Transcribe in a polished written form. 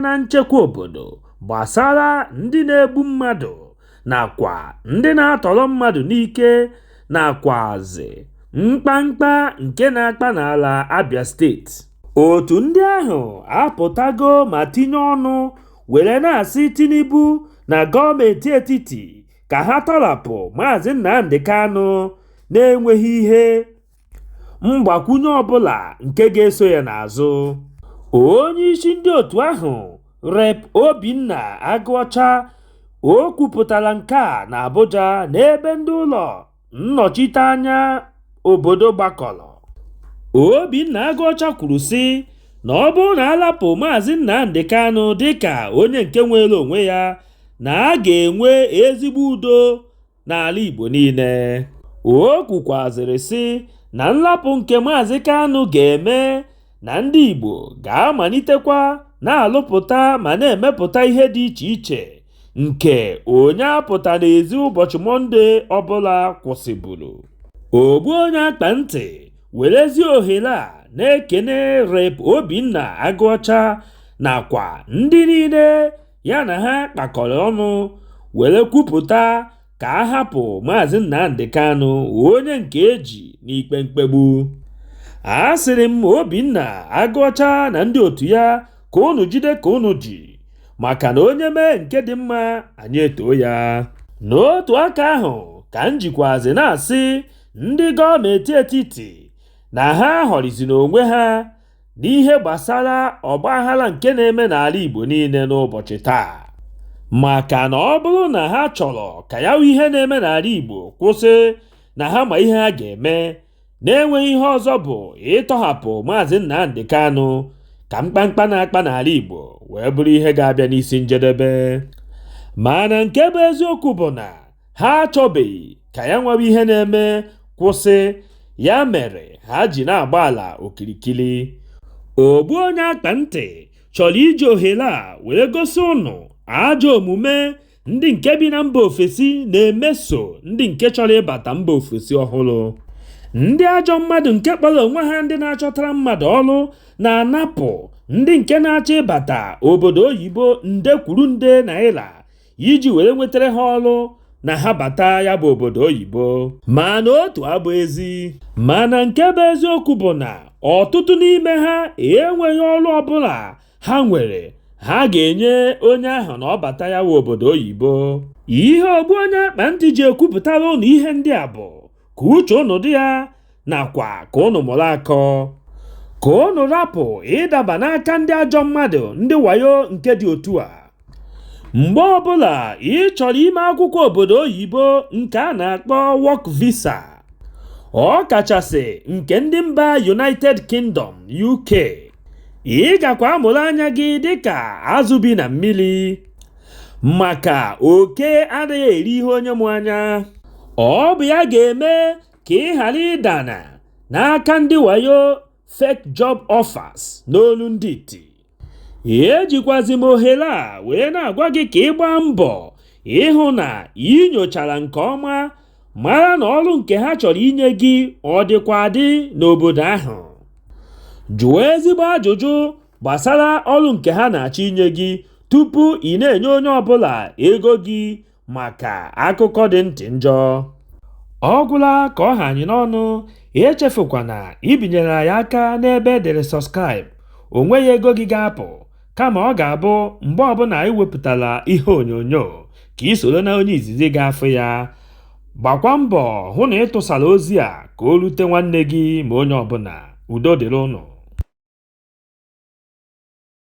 Na nchekwa obodo gbasara ndị na-egbu mmadụ nakwa ndị na-atọrọ mmadụ n'ike nakwazị mkpamkpa nke na-akpa n'ala Abia Steeti. Otu ndị ahụ apụtago ma tinye ọnụ were na-asị Tinubu na gọọmenti etiti ka ha tọrapụ Maazị Nnamdi Kanu na-enweghị ihe mgbakwunye ọbụla nke ga-eso ya n'azụ. Onye isi ndị otu ahụ, Rep Obinna Agụọcha, o kwupụtara nke a n'Abuja n'ebe ndị ụlọ nnọchiteanya obodo gbakọrọ. Obinna Agụọcha kwuru sị na ọ bụrụ na alapụ Maazị Nnamdi Kanu dịka onye nke nwere onwe ya, na a ga-enwe ezigbo udo n'ala Igbo niile. O kwukwazịrị sị na nlapụ nke Maazị Kanu ga-eme na ndị Igbo ga-amalitekwa na-alụpụta ma na-emepụta ihe dị iche iche nke onye apụta n'ezi ụbọchị Mọnde ọbụla kwụsịburu. Ogbu onye akpa ntị werezie ohere a na-ekene Rep Obinna Agụọcha nakwa ndị niile ya na ha kpakọrọ ọnụ were kwupụta ka a hapụ Maazị Nnamdi Kanu, onye nke eji n'ikpe mkpegbu. A sịrị m Obinna Agụọcha na ndị otu ya ka unu jide ka unu ji, maka na onye mee nke dị mma, anyị etoo ya. N'otu aka ahụ ka m jikwazi na-asị ndị gọọmenti etiti na ha họrịzina onwe ha n'ihe gbasara ọgbaghara nke na-eme n'ala Igbo niile n'ụbọchị taa, maka na ọ bụrụ na ha chọrọ ka ya wụ ihe na-eme n'ala Igbo kwụsị, na ha ma ihe ha ga-eme na-enweghị ihe ọzọ bụ ịtọhapụ Maazị Nnamdi Kanu ka mkpamkpa na-akpa n'ala Igbo wee bụrụ ihe ga-abịa n'isi njedebe. Mana nke bụ eziokwu bụ na ha achọbeghị ka ya nwawa ihe na-eme kwụsị, ya mere ha ji na-agba ala okirikiri. Ogbu onye akpa ntị chọrọ iji ohere a were gosi ụnụ ajọ omume ndị nke bi na mba ofesi na-emeso ndị nke chọrọ ịbata mba ofesi ọhụrụ. Ndị ajọ mmadụ nke kpọrọ onwe ha ndị na-achọtara mmadụ ọrụ na-anapụ ndị nke na-achọ ịbata obodo oyibo nde kwuru nde naira iji were nwetara ha ọrụ na ha bata ya bụ obodo oyibo. Mana otu abụ ezi, mana nke bụ eziokwu bụ na ọtụtụ n'ime ha enweghị ọrụ ọbụla ha nwere ha ga-enye onye ahụ na ọ bata ya wụ obodo oyibo. Ihe ogbu onye akpa ntị ji ekwupụtara ụnụ ihe ndị a bụ ka uche ụnụ dị ya nakwa ka ụnụ mụrụ akọ, ka ụnụ rapụ ịdaba n'aka ndị ajọ mmadụ, ndị wayo nke dị otu a. Mgbe ọbụla ị chọrọ ime akwụkwọ obodo oyibo nke a na-akpọ work visa, ọ kachasị nke ndị mba United Kingdom, UK, ị gakwa amụrụ anya gị dịka azụ bi na mmiri, maka oke adịghị eri ihe onye mụ anya. Ọ bụ ya ga-eme ka ị ghara ịdana n'aka ndị wayo, fake job offers n'olu ndị iti. Ejikwazi m ohere a wee na-agwa gị ka ị gbaa mbọ ịhụ na ị nyochara nke ọma mara na ọrụ nke ha chọrọ inye gị ọ dịkwa adị n'obodo ahụ. Jụọ ezigbo ajụjụ gbasara ọrụ nke ha na-achọ inye gị tupu ị na-enye onye ọbụla ego gị, maka akụkọ dị ntị njọ. Ọ gwụla ka ọ ha anyị n'ọnụ. Echefukwana ibinyere anyị aka n'ebe edere subscribe. O nweghị ego gị ga-apụ, kama ọ ga-abụ mgbe ọbụla anyị wepụtara ihe onyonyo ka ị soro na onye izizi ga-afụ ya. Gbakwa mbọ hụ na ị tụsara ozi a ka o rute nwanne gị ma onye ọbụla. Udo dịrị ụnụ.